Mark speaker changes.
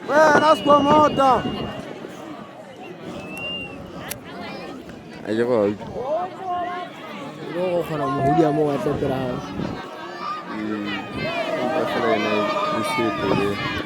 Speaker 1: Wena sikwamota.
Speaker 2: A ke go
Speaker 3: Le go kgona mo hudia mo wa tlepela hao.
Speaker 2: Empa fela yona e se pele.